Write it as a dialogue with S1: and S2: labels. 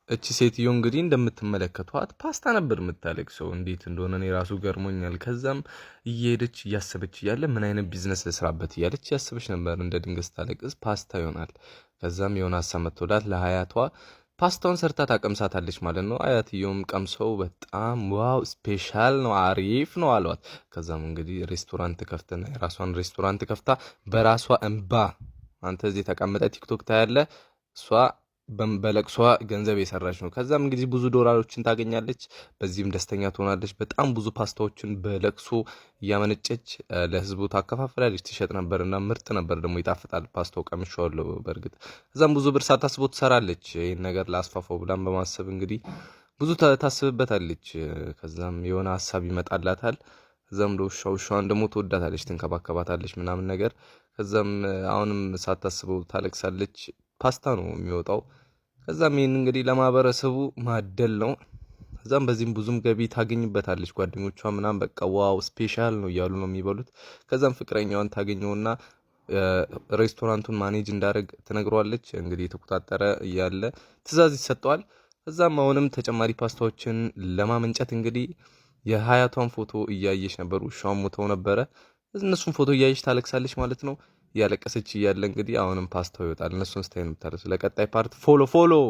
S1: እቺ ሴትዮ እንግዲህ እንደምትመለከቷት ፓስታ ነበር የምታለቅሰው። እንዴት እንደሆነ እኔ ራሱ ገርሞኛል። ከዛም እየሄደች እያሰበች እያለ ምን አይነት ቢዝነስ ልስራበት እያለች እያሰበች ነበር። እንደ ድንገት ስታለቅስ ፓስታ ይሆናል። ከዛም የሆነ ሀሳብ መጥቶላት ለሀያቷ ፓስታውን ሰርታ ታቀምሳታለች ማለት ነው። አያትየውም ቀምሰው በጣም wow special ነው፣ አሪፍ ነው አሏት። ከዛም እንግዲህ ሬስቶራንት ከፍትና የራሷን ሬስቶራንት ከፍታ በራሷ እንባ፣ አንተ እዚህ ተቀምጠህ ቲክቶክ ታያለህ፣ እሷ በለቅሷ ገንዘብ የሰራች ነው። ከዛም እንግዲህ ብዙ ዶላሮችን ታገኛለች። በዚህም ደስተኛ ትሆናለች። በጣም ብዙ ፓስታዎችን በለቅሶ እያመነጨች ለህዝቡ ታከፋፍላለች፣ ትሸጥ ነበር እና ምርጥ ነበር ደግሞ፣ ይጣፍጣል። ፓስታው ቀምሼዋለሁ በእርግጥ። ከዛም ብዙ ብር ሳታስበው ትሰራለች። ይህን ነገር ላስፋፋው ብላም በማሰብ እንግዲህ ብዙ ታስብበታለች። ከዛም የሆነ ሀሳብ ይመጣላታል። ከዛም ለውሻ፣ ውሻዋን ደግሞ ትወዳታለች፣ ትንከባከባታለች ምናምን ነገር። ከዛም አሁንም ሳታስበው ታለቅሳለች። ፓስታ ነው የሚወጣው። ከዛም ይህን እንግዲህ ለማህበረሰቡ ማደል ነው። ከዛም በዚህም ብዙም ገቢ ታገኝበታለች። ጓደኞቿ ምናምን በቃ wow special ነው እያሉ ነው የሚበሉት። ከዛም ፍቅረኛዋን ታገኘውና ሬስቶራንቱን manage እንዳደረግ ትነግረዋለች። እንግዲህ የተቆጣጠረ እያለ ትዕዛዝ ይሰጠዋል። ከዛም አሁንም ተጨማሪ ፓስታዎችን ለማመንጨት እንግዲህ የሀያቷን ፎቶ እያየች ነበር። ውሻውን ሞተው ነበረ። እነሱን ፎቶ እያየች ታለቅሳለች ማለት ነው። እያለቀሰች እያለ እንግዲህ አሁንም ፓስታው ይወጣል። እነሱን ስታይ ነው የምታለቅሰው። ለቀጣይ part follow follow።